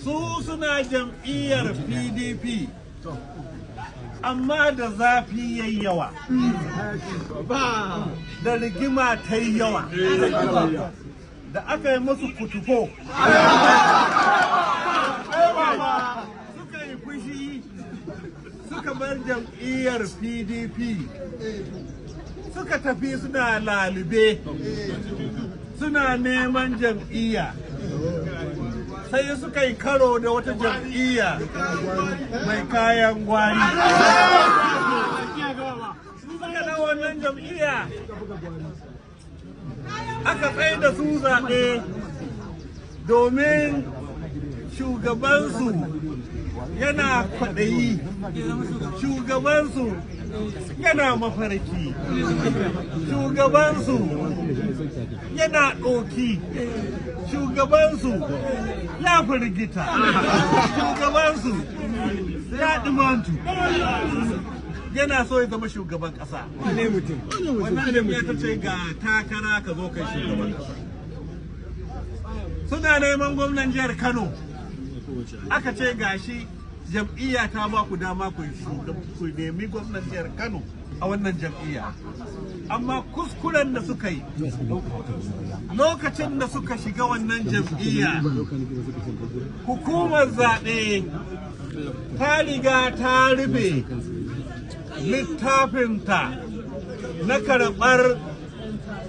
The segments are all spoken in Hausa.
Su suna jam'iyyar PDP, amma da zafi yayi yawa, da rigima ta yi yawa, da aka yi musu kutufo, suka yi fushi, suka bar jam'iyyar PDP, suka tafi suna lalube, suna neman jam'iyya. Sai suka yi karo da wata jam'iyya mai kayan gwari. Suka da wannan jam'iyya, aka tsaye da su zaɓe domin shugabansu yana kwaɗayi, shugabansu yana mafarki, shugabansu yana ɗoki, shugabansu ya firgita, shugabansu ya ɗimantu, yana so ya zama shugaban ƙasa. Wannan jam'iyya ta ce ga takara, ka zo kai shugaban ƙasa. Suna neman gwamnan jihar Kano, aka ce gashi jam'iyya ta ba ku dama ku nemi gwamnan jihar Kano a wannan jam'iyya. Amma kuskuren da suka yi lokacin da suka shiga wannan jam'iyya, hukumar zaɓe ta riga ta rufe littafinta na karɓar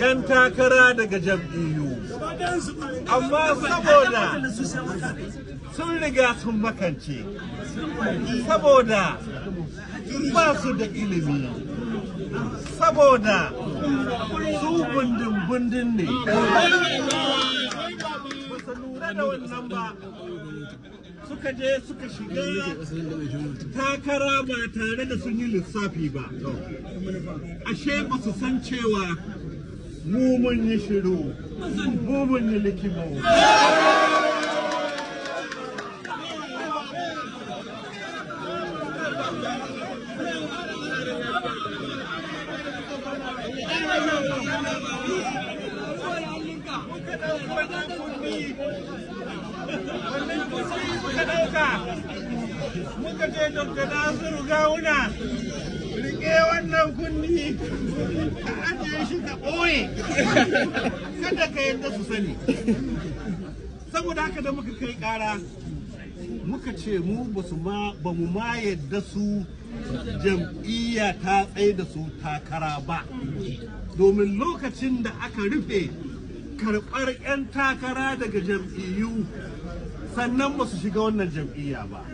'yan takara daga jam'iyyu, amma saboda sun riga sun makance, saboda ba su da ilimi, saboda su bundin-bundin ne, ba su lura da wannan ba, suka je suka shiga takara ba tare da sun yi lissafi ba. Ashe ba su san cewa mu mun yi shiru, mu mun yi likimo. Wannan kundi muka ɗauka, muka ce, "Dr. Nasiru Gawuna, rike wannan kundi, ka ajiye shi, ka ɓoye, kada ka yadda su sani." Saboda haka da muka kai ƙara, muka ce mu ba su ma ba mu ma yadda su jam'iyya ta tsaye da su takara ba, domin lokacin da aka rufe karɓar 'yan takara daga jam'iyyu sannan ba su shiga wannan jam'iyya ba.